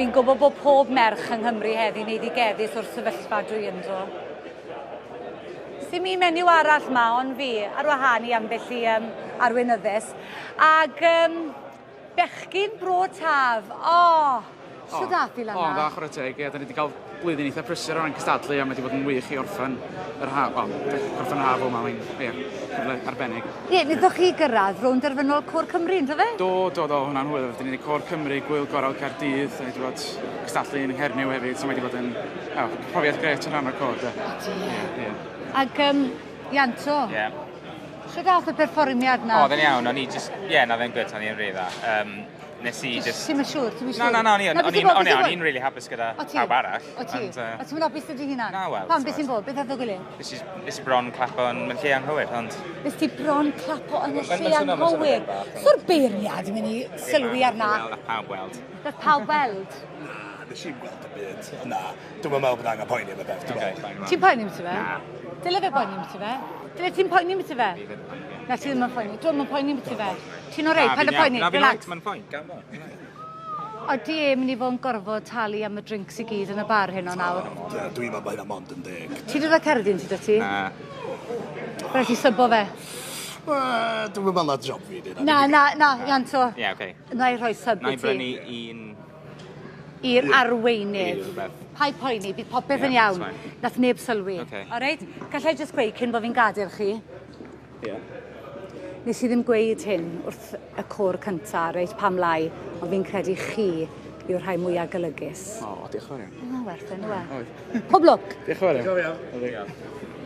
Wi'n gwybod bod pob merch yng Nghymru heddi'n eiddigeddus o'r sefyllfa drwy ynddo. Sim un menyw arall 'ma ond fi, ar wahân i ambell i um, arweinyddes. Ag um, bechgyn Bro Taf, o, oh, shwd ath hi lan 'na? O, dda, chwarae teg, ie, da ni wedi cael blwyddyn eitha prysur o ran cystadlu a mae wedi bod yn wych i orffen yr haf, wel, gorffen yr haf yma, mae'n, ie, cyfle arbennig. Ie, wnaethoch chi gyrraedd rownd derfynol Côr Cymru, ynddo fe? Do, do, do, hwnna'n hwyl. Dyn ni wedi Côr Cymru, Gwyl Gorawl Caerdydd, da ni wedi bod cystadlu yn Nghernyw hefyd, so mae wedi bod yn oh, profiad gret yn rhan o'r côr, de. Odi, ie. Ie. Ac, um, Ianto, Ie. Shwt ath y perfformiad 'na? O, oedd e'n iawn, o'n i just, ie, yeah, na fe'n good, o'n i'n rili dda. Um, nes i just... Ti'm yn siŵr, ti'm yn siŵr. Na, na, na, o'n i, o'n i'n, o'n i'n, o'n really hapus gyda pawb arall. O ti? O ti'n mynd hapus dy hunan? Na, wel. Pam, beth sy'n bod? Beth ath o gilydd? Nes i bron clapo yn lle anghywir, ond... Nes ti bron clapo yn y lle anghywir? So'r beirniad yn mynd i sylwi arna. Nath pawb weld. Nath pawb weld? Na, nes i'm gweld dim byd. Na, dwi'm yn meddwl bod angen poeni am y peth. Ti'n poeni am ti fe? Na. Dyle fe poeni am ti fe? Dyle ti'n poeni am ti fe? Na, ti ddim yn poeni. Dwi'm yn poeni am ti fe. Ti'n oreit, paid â poeni. Relax. Mae'n fine, gan fo. Odi e mynd i fod yn gorfod talu am y drinks i gyd yn y bar heno nawr? Dwi'n meddwl bod hynna mond yn deg. Ti dod â cerdyn ti 'da ti? Na. Rhaid ti sybo fe. Dwi'n meddwl na job fi 'di. Na, na, na, Ianto. Ie, oce. Na i rhoi sub i ti. Na i brynu un I'r arweinydd. Paid poeni, bydd popeth yn iawn. Nath neb sylwi. Okay. Alright? Galla i jyst gweud cyn bo fi'n gadael chi. Ie. Yeah. Nes i ddim gweud hyn wrth y côr cynta, reit, pam lai, ond fi'n credu chi yw'r rhai mwyaf golygus. O, oh, diolch yn fawr iawn. Mae'n werth e, yndyw e? Oedd. Pob lwc! Diolch yn fawr iawn. Diolch yn fawr iawn.